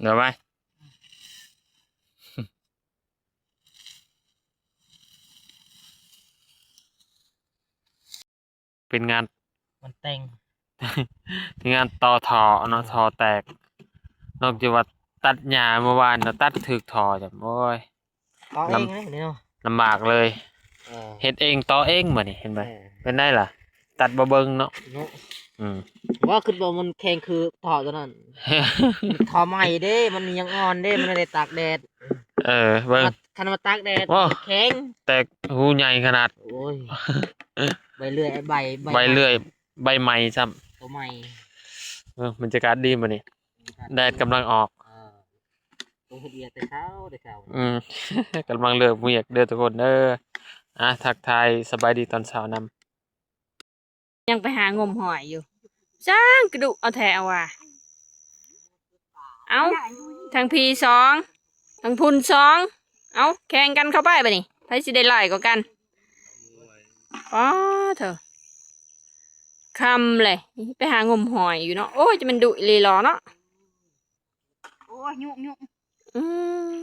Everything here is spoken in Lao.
ເດີໄປ ເປັນງານ ງານແຕ່ງ ເປັນງານຕໍ່ທໍ່ເນາະ ເອີ ທໍ່ແຕກ ນອກຈາກວ່າຕັດຫຍ້າເມື່ອວານນະ ຕັດຖືກທໍ່ຈ້ຳ ໂອ້ຍ ຕໍ່ເອງເລີຍນີ້ເນາະ ລຳບາກເລີຍ ເອີ ເຮັດເອງຕໍ່ເອງບາດນີ້ ເຫັນບໍ່ ເອີ ເປັນໄດລະ ຕັດບໍ່ເບິ່ງເນາະ ເນາະ ອືມ ວ່າຄິດວ່າມັນແຂງຄືທໍ່ຕົວນັ້ນ ທໍ່ໃໝ່ເດ້ ມັນຍັງອ່ອນເດ້ ມັນໄດ້ຕາກແດດ ເອີ ເບິ່ງ ຄັນວ່າຕາກແດດ ໂອ້ ແຂງ ແຕກຮູໃຫຍ່ຂະໜາດ ໂອ້ຍ ໃບເລື່ອຍ ໃບ ໃບ ໃບເລື່ອຍ ໃໝ່ ໃບໃໝ່ຊ້ຳ ໂຕໃໝ່ ເອີ ບັນຍາກາດດີມື້ນີ້ ບັນຍາກາດດີ ແດດກຳລັງອອກ ເອີ ລົງເຮັດວຽກແຕ່ເຊົ້າ ແຕ່ເຊົ້າ ອືມ ກຳລັງເລີກວຽກເດີທຸກຄົນເດີ ອ່າ ທັກທາຍສະບາຍດີຕອນເຊົ້ານຳ. ຍັງໄປຫາງົມຫອຍຢູ່ ຊ່າງກະດຸເອົາແທ້ເອົາວ່າ ເອົ້າ ທາງພີສອງ ທາງພຸ້ນສອງ ເອົ້າ ແຂ່ງກັນເຂົ້າໄປບາດນີ້ ໃຜຊິໄດ້ຫຼາຍກວ່າກັນ ປາໂທ້ ຄ່ຳເລີຍ ໄປຫາງົມຫອຍຢູ່ເນາະ ໂອ້ຍ ຈະແມ່ນດຸອີ່ຫຼີຫຼໍເນາະ ໂອ້ຍ ຍຸກໆ ອືມ